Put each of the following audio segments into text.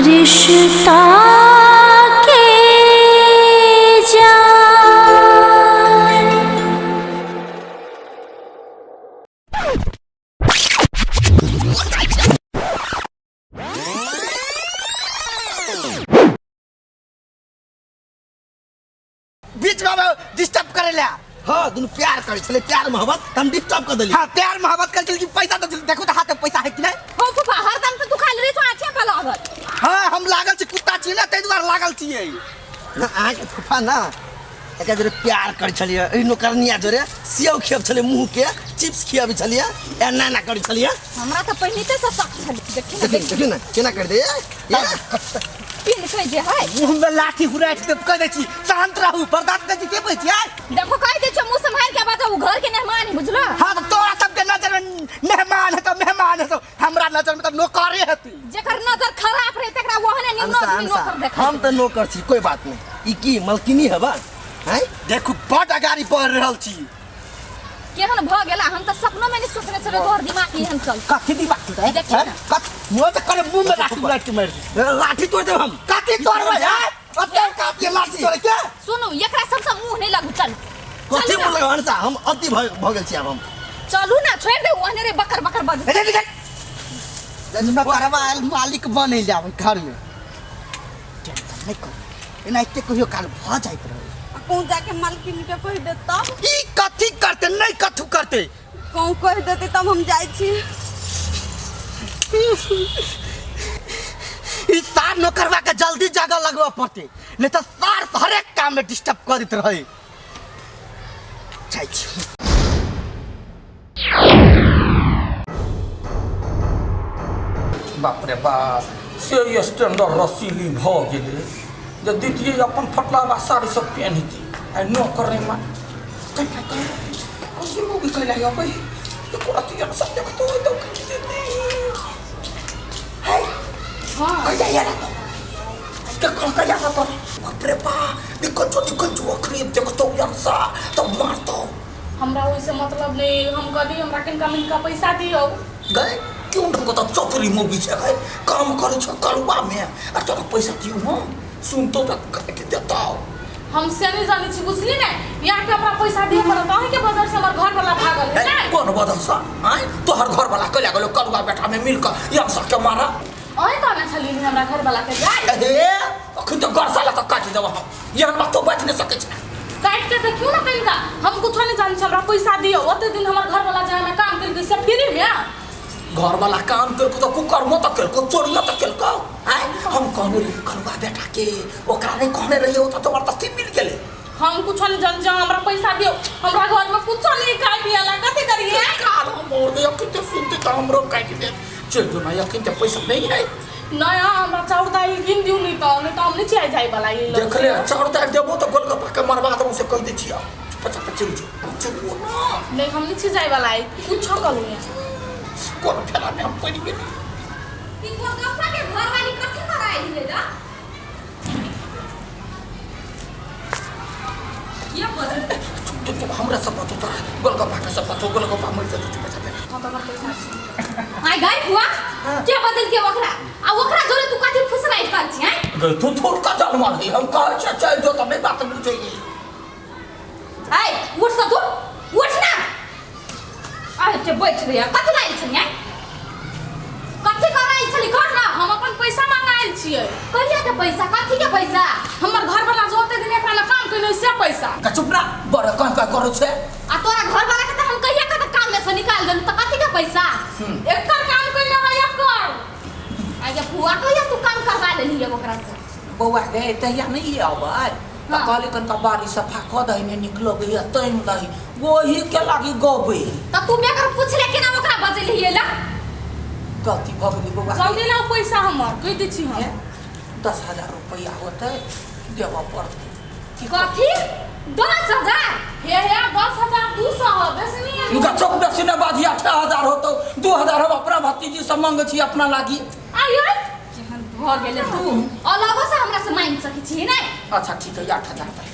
रिश्ता के जान। बीच में डिस्टर्ब करे ला। हाँ, दुनू प्यार करे छले, प्यार मोहब्बत, त हम डिस्टर्ब कर देली। हाँ, प्यार मोहब्बत करे छले कि पैसा तो देखो तो हाथ में पैसा है कि नहीं। हो फूफा, हरदम तो तू खाली रे आँखिया पर लागल। हाँ, हम लागल छी, कुत्ता छी ना, ताहि दुआरे लागल छियै। ना, अहाँके फूफा ना एकरा जोरे प्यार करे छलियै, एहि नौकरनिया जोरे सेव खियाबै छलियै, मुँह के चिप्स खियाबै छलियै, एना एना करे छलियै। हमरा तऽ पहिने से शक छलै। देखी ना, देखी, देखी। देखी ना केना कर दे। ए, पिन कह जे है। मुँह में लाठी हुराइट के कह दै छी, शांत रहू, बर्दाश्त कर छी, के कहै छियै? देखो कह दे छौ, मुँह संभाल के बाजू, घर के मेहमान है, बुझलो? हाँ, तो तोरा सबके नजर में मेहमान है तो मेहमान है, तो हमरा नजर में तो नौकरे हेतै। जेकर नजर खराब रहे तकरा ओहने निम्न अनसा, आदमी अनसा, नौकर देखै। हम तऽ नौकर छी, कोई बात नहीं। ई की मलकिनी हेबा? हैं? देखू, बड अगाड़ी बढ़ रहल छी। केहन भऽ गेला, हम तऽ सपनो में नहीं सोचने छलियै तोहर दिमाग एहन चल। कथी दिमाग चलतै? देखी ना। कथी? मुँह तऽ करे मुँह में लाठी लाठी मारि दी। लाठी तोड़ देब हम। कथी तोड़बै हैं? ओते कथी लाठी तोड़ै के? सुनू, एकरा सबसँ मुँह नहि लगू, चल। कथी चलू ना। मुँह लगब अनसा? हम अति भऽ गेल छी आब हम। चलू ना, छोड़ि दे, ओहने रे बकर बकर बज। हे, देख, देख। नौकरवा आयल मालिक बनै ले आबै घर में। टेंशन नहि करू, एनाहिते कहियो काल भऽ जाइत रहै। आ कहूँ जाके मालकिन के कहि देत तब? ई कथी करते? नहि कथू करते। कहूँ कहि देते तब हम जाइ छी। ई सार नौकरवा के जल्दी जगह लगबऽ पड़तै, नहीं तऽ सार हरेक काम में डिस्टर्ब कऽ दैत रहै। जाइ छी। बाप रे बाप, से स्टैंडर्ड रसीली भऽ गेलै जे दितियै अपन फटलावा साड़ी सब पेन्हती। आइ नौकर नहि मान कैला कैला कोन मौगी कैला अबै एको रत्ती सब देखतो तो काटि देती है। हाँ। कैला यार तो देखो कैला तो बाप रे बाप, निकल जो, निकल जो, अखनी देखतो यमसा तब मारतो। हमरा ओहिसे मतलब नहीं, हम कहली हमरा कनिका मनिका पैसा दियौ। गए क्यों ढंग तो चतुरी मौगी छै गए, काम करै छ कलुआ में आ तोरा पैसा दियौ। हम सुनतो त काटि देतौ। हम से नहीं जानै छी, बुझली ने? यहाँ के हमरा पैसा दिअ पड़त, अहीं के वजह से हमर घर वाला भागल है। ए, ने? कोन वजह से? आँय, तोहर घर वाला कैला गेलो कलुआ बेटा में मिल के यमसा के मारा? अहीं कहने छलियै हमरा घर वाला के जाय। अरे अखन तो गरसा लऽ कऽ काटि देबऽ हम, एहन बात तो बचि नहि सकै छै। काटि के देखियौ ना कनिका, हम कुछो नहीं जानै छी, हमरा पैसा दियौ। ओते दिन हमर घर वाला जे हमे काम केलकै से फ्री में। घर वाला काम केलको तऽ कुकर्मो तऽ केलको, चोरियो तऽ केलको। आँय, हम कहने रहियै कलुआ बेटा के, ओकरा नहि कहने रहियै, ओ तऽ जबरदस्ती मिल गेलै। हम कुछो नहीं जानै छी, हमरा पैसा दियौ। हमरा घर में कुछो नहीं खाय पिए ला, कथी करियै? काल हम मोर दे, अखन तऽ सुनते तऽ हमरो काटि देत। चलि जो ना, अखन तऽ पैसा नहीं है। नहीं, हमरा चाउर दालि गिन दियौ, नहीं तऽ हम नहीं छियै जाय वाला ई लोग देख ले, से। चाउर दालि देबो तऽ गोलगप्पा के मरबा देबो, से कहि दै छियौ। चुपचाप चलि जो, चलि जो ना। नहीं, हम नहीं छियै जाय वाला, ई कुछो करू यहाँ। कोन फेरा में हम पड़ि गेली। ई गोलगप्पा के घर वाली कथी कराय हिलै दा? ये बदल। चुप, चुप, चुप, हमरा सब बात तोरा गोलगप्पा के सब बात, गोलगप्पा मरि जेतौ, चुप चुप। हाँ, तऽ पैसा। आय गाय फुआ, के बदल के ओकरा? आ ओकरा जोरे तू कथी फुसराइ कर छी, हैं? गई तू थोड़ का जानवर है, हम कहै छै चल जो तऽ नहि बात बुझै। आय उठ तऽ तू, उठ ना। आय के बैठ रे, कथी लायल छली, हैं? कथी करायल छली कह ना? हम अपन पैसा मांगायल छियै। कहिया के पैसा? कथी के पैसा? हमर घर वाला जो ओते दिन एकरा लग काम केने से पैसा। का चुप ना, बड़ कह कह करै छै। आ तोरा घर वाला के तऽ हम कहिया के तऽ काम में से निकाल देलु, तऽ कथी के पैसा? एकर काम केने है एकर। आय गे फुआ, कहिया तू काम करवा लेली ओकरा से? बौआ गे, तहिया नहि अबै तऽ हाँ। कहली कनिका बाड़ी सफा कऽ दही, नहि नीक लगैया तैम दही, ओही के लागी गबै। तऽ तू बेगर पुछले केना ओकरा बजेलही ला? गलती भऽ गेलै बौआ। जल्दी लाउ पैसा हमर, कहि दै छी हम। 10,000 रुपैआ होतै, देबऽ पड़तै। की कथी? 10,000? हे हे, 10,200 हो, बेसी नहीं है। हुनका चौक बेसी नहि बाजी, 8,000 होतौ, 2,000 हम अपना भतीजी से मांगै छी अपना लागी। आइ आइ केहन भऽ गेलै तू, अलगो से हमरा से मांगि सकै छी नै? अच्छा ठीक है, 8,000 दे।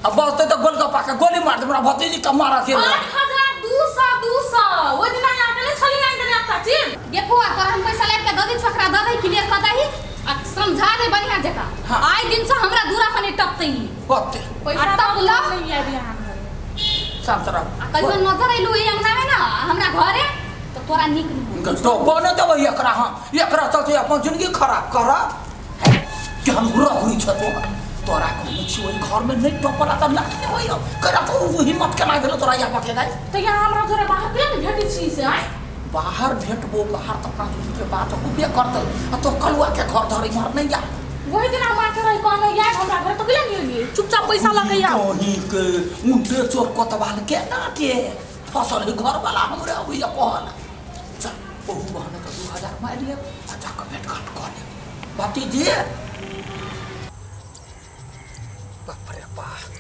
अब बसते तऽ गोलगप्पा के गोली मार दे, हमरा भतीजी के मारऽ के आठ हजार दू सौ, दू सौ। ओहि दिना यहाँ के नहि छली आनि देने एकटा चीज। गे फुआ, तोरा हम पैसा लाबि के दऽ दै, छोकरा दऽ दही, क्लियर कऽ दही। आ समझा दे बढ़िया जकाँ। हाँ। आइ दिन से हमरा दूरा पर नहीं टपते ही। ओते पैसा आ तब दऽ ला। नहीं आबि अहाँ घरे। शांत रह। आ कहियो नजर अयलू एहि अंगना में ना हमरा घरे तो तोरा नीक नहीं होई। तो बने देबै एकरा, हम एकरा चलते अपन जिंदगी खराब करब। केहन रघुरी छ तोरा, तोरा कहने छी ओहि घर में नहीं टपला त लाज नहीं होइयो। करा तो उ हिम्मत केना गेलो तोरा यहाँ के गाय? तऽ यहाँ हमरा जोरे बाहर किया ने भेटै छी से आँय? बाहर भेटबो, बाहर त अपना दुनू के बात होबे करतै। आ तो कलुआ के घर धरे इम्हर नहीं जा। वही दिन हम आके रही कहने आयब हमरा घर तऽ किया नहि एलियै? चुपचाप पैसा लऽ के आउ। तोही के उनटे चोर कोतवाल के ना के फसल है घर वाला हमरे होइया कहल। चल ओहू बहाने तऽ 2000 मारि लेब आ जाकऽ भेट घाट कऽ लेब। भतीजी बाप रे बाप,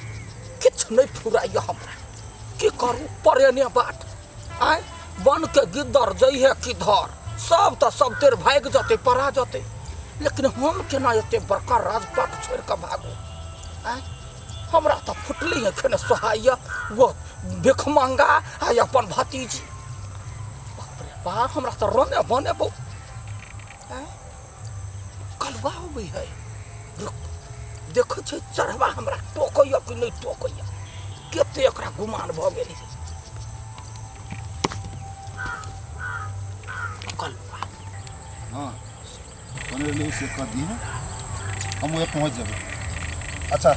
किछु नहि फुराइया हमरा, की करू परेने बाट। आँय वन के गिद्दर जइहे किधर, सब तऽ सब तेर भागि जेतै पड़ा जेतै, लेकिन हम केना एते बड़का राजपाट छोड़ि कऽ भागू? आँय हमरा तऽ फुटली एखन सोहाइया वो भिखमंगा आ अपन भतीजी। बाप रे बाप, हमरा तऽ रोने बने बौ। आँय कलुआ अबै है, रुक देखै छै चढ़वा हमरा टोकैया कि नहि टोकैया, कते एकरा गुमान भऽ गेल है। कलुआ हाँ बने रहलियै से कर दिहे, हम वहाँ पहुँच जेबै। अच्छा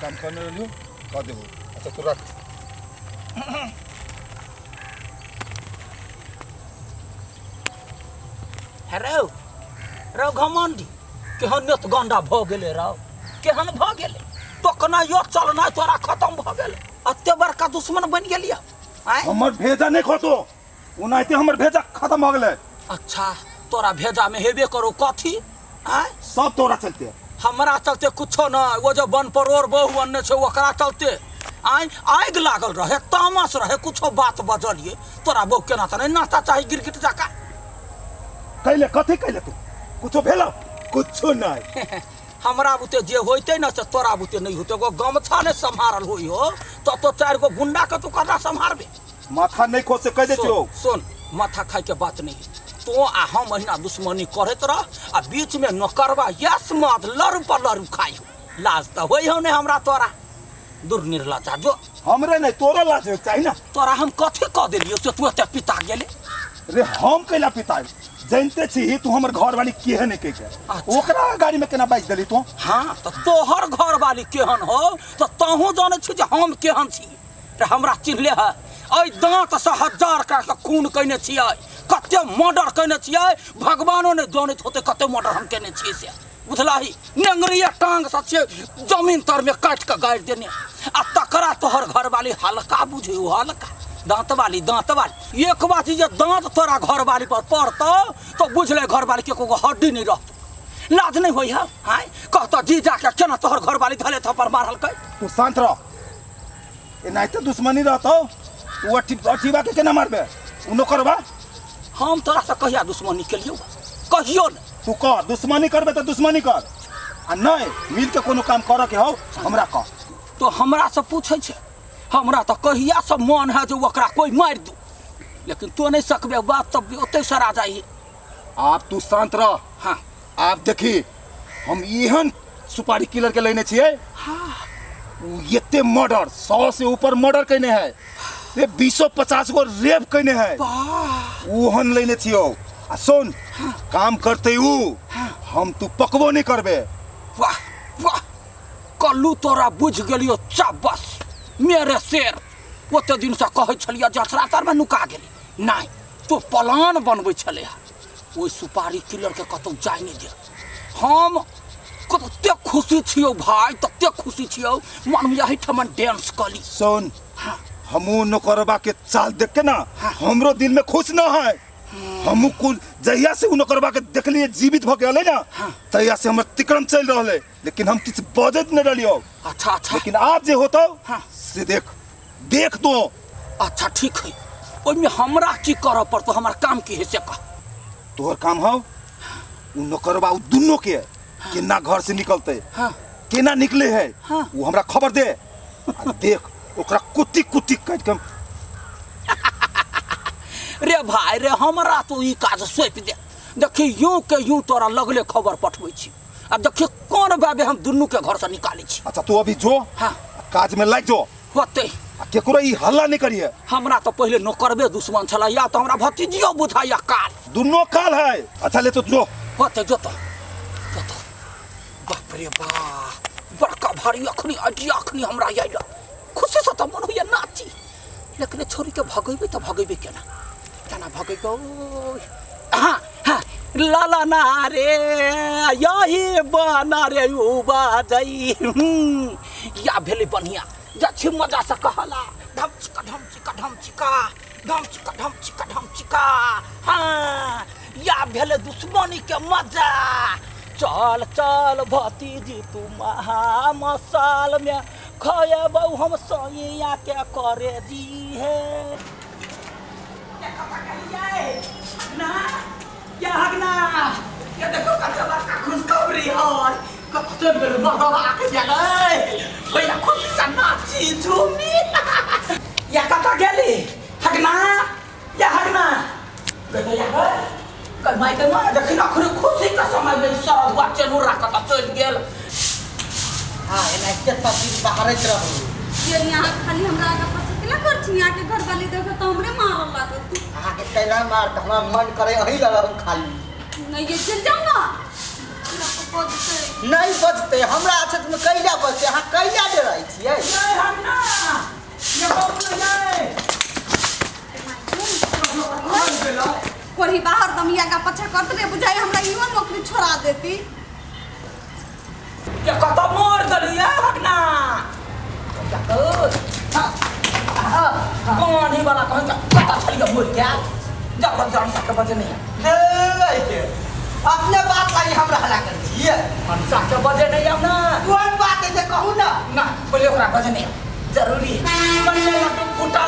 काम करने रहलियो कह देबो। अच्छा तू रख। हेरो रौ घमंडी, केहन नेत गंडा भऽ गेलै रौ, केहन भऽ गेलै? टोकना यो चलना तोरा खत्म भऽ गेलै, एते बड़का दुश्मन बनि गेलियै। आँय हमर भेजा नहीं खोतो, ओनाहिते हमर भेजा खत्म हो गेलै। अच्छा तोरा भेजा में हेबे करो कथी? आँय सब तोरा चलते। हमरा चलते कुछो न, वो जो बन परोर बहु अन्ने छै ओकरा चलते। आँय आगि लागल रहे, तामस रहे, कुछो बात बजलिए तोरा बहु केना तऽ नहीं नाश्ता चाही गिरगिट जकाँ। कैले कथी कैले तू? कुछो भेलो? कुछो नहीं। हमरा बुते जे होइते न से तोरा बुते नहीं होते। एगो गमछा ने सम्हारल होई हो तो तो 4 गो गुंडा के तू कना सम्हारबे? माथा नहीं खोज से कह दे छियो। सुन, माथा खाए के बात नहीं, तो आ हम अहिना दुश्मनी करैत रह आ बीच में नोकरवा यस मत लड़ू पर लड़ू खाई हो। लाज तऽ होइ हो नहीं हमरा तोरा, दूर निर्लज्जा जो। हमरे नहीं तोरा लाज होइके चाही ना। तोरा हम कथी कह देलियो से तू एते पिता गेले? रे हम कैला पिता जानते छी तू हमर घर वाली केहन है के। अच्छा। ओकरा गाड़ी में केना बाजि देली तू? हाँ तऽ तोहर घर वाली केहन हो तऽ तहूँ जानै छी जे हम केहन छी। रे हमरा चिन्हले है, एहि दाँत से 1000 के खून कयने छियै, कते मर्डर कयने छियै, भगवानो नहि जानैत होतै कते मर्डर हम कयने छियै से। बुझलही? नेंगरिया टांग से छियै जमीन तर में काटि कऽ गाड़ि देने। आ तकरा तोहर घरवाली हल्का बुझियौ, हल्का दाँत वाली, दाँत वाली। एक बात जे दाँत तोरा घरवाली पर पड़तौ तो बुझले घरवाली के एको हड्डी नहीं रहतौ। लाज नहीं होइ है? आँय कहतौ जी जाके केना तोहर घरवाली धले थप्पड़ मारलकै? तू शांत रह, एनाहिते दुश्मनी रहतौ उ अठीबा के केना मारबे? उ नोकरबा। हम तोरा से कहिया दुश्मनी केलियौ? कहियो नहीं। तू कह दुश्मनी करबे तऽ दुश्मनी कर, आ नहीं मिल के कोनो काम करऽ के हौ हमरा कह। तो हमरा से पूछै छै, हमरा तऽ कहिया से मन है जे ओकरा कोई मारि दू, लेकिन तो नहीं सकबे बात तब ओतै सरा जाइ। आप तू शांत रह। हाँ आप देखी हम एहन सुपारी किलर के लेने छियै। हाँ उ एते मर्डर 100 से ऊपर मर्डर कयने है, रे 20-50 गो रेप कयने है, ओहन लेने छियौ। आ सुन काम करते उ, हम तू पकबो नहीं करबे। वाह वाह कल्लू तोरा बुझ गेलियो, चाबस मेरे शेर। ओते दिन से कहै छलियै जे अछरा तर में नुका गेली, नहीं तो प्लान बनबै छलै ओहि सुपारी किलर के कतौ जाय नहीं दे। हम कते खुशी छियौ भाई, तते खुशी छियौ, मन में एहिठमन डांस कली। सुन हमू नौकरबा के चाल देख के ना हमरो दिल में खुश न है। हमू कुल जहिया से उ नौकरबा के देखलिए जीवित भ गेलै ना तहिया से हमर तिक्रम चलि रहलै, लेकिन हम किछु बजैत नहीं रहलियौ। अच्छा अच्छा, लेकिन आप जे होतौ से देख देख तो। अच्छा ठीक है, ओहिमे हमरा की करऽ पड़तौ, हमर काम की है से कह। तोहर काम हौ उ नौकरबा उ दुनू के केना घर से निकलते, केना निकले है, वो हमरा खबर दे। आ देख ओकरा कुट्टी कुट्टी काटि के। रे भाई रे, हमरा तो ई काज सौंप दे, देखी यूं के यूं तोरा लगले खबर पठबै छी आ देखी कोन बाबे हम दुनू के घर से निकालै छी। अच्छा तू अभी जो। हाँ। काज में लागि जो। होतै। आ केकरो ई हल्ला नहीं करिए। हमरा तो पहले नौकरबे दुश्मन छला या तो हमरा भतीजियो बुझाइया काल। दुनू काल है। अच्छा ले तो जो। होतै जो तो जो तो। बाप रे बाप बड़का भारी अखनी आइडिया अखनी हमरा आइल खुशी से तो मन होइया नाची लेकिन छोरी के भगेबै तो भगेबै केना केना भगेबै। हाँ हाँ लाला ना रे यही बना रे उबा जई या भेलै बढ़िया जा छी मजा से कहला ढम चिका ढम चिका ढम चिका ढम चिका ढम चिका ढम चिका। हाँ या भेलै दुश्मनी के मजा। चल चल भतीजी तू महा मसाल में खयबौ हम सैया के करे जी है। ना या हगना ये देखो कते बड़का खुशखबरी है कते बेर मदवा के गेलै भैया खुशी से नाची झूमी। या कतऽ गेली हगना या हगना देखो या गई माय के माय देखिन अखनी खुशी के समय में सरदुआ चेनुरा कतऽ चलि गेल। हाँ एनाहिते सब दिन बाहरैत रहू। ये यहाँ खाली हमरा आगा पाछा केना कर छी? यहाँ के घर वाली देखो तो हमरे मारल लागत। अहाँके कैला मार त हमरा मन करे अही लग रहू खाली। नहीं ये चल जाओ ना नहीं बचते हमरा आछत में कैला बचते। अहाँ कैला डराइ छियै? नहीं हगना ये बाबू नहीं कोरी बाहर दमिया का पछा करत रे बुझाई हमरा इहो नौकरी छोड़ा देती। ये कतऽ मर गेली ये हगना कौन ही वाला कहीं कतऽ छलियै मर गेल जाओ जान सके बजे नहीं है के अपने बात लागी हमरा हल्ला कर छियै। मनसा के बजे नहीं आब ना। कोन बात है से कहू ना। ना पहले ओकरा बजे नहीं जरूरी है। पहले लड्डू फूटा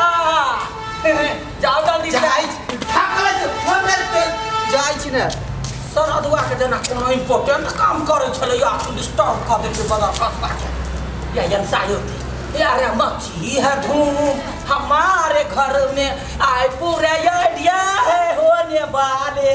जाओ जल्दी जाइ ठाकले हमरा जाइ छी ने सरदुआ के जेना कोनो इम्पोर्टेंट काम करै छलै अखन डिस्टर्ब कऽ देलकै बदर कसबा के। या जनसा होती यार मच्छी है धूम हमारे घर में आए पूरे आइडिया है होने वाले।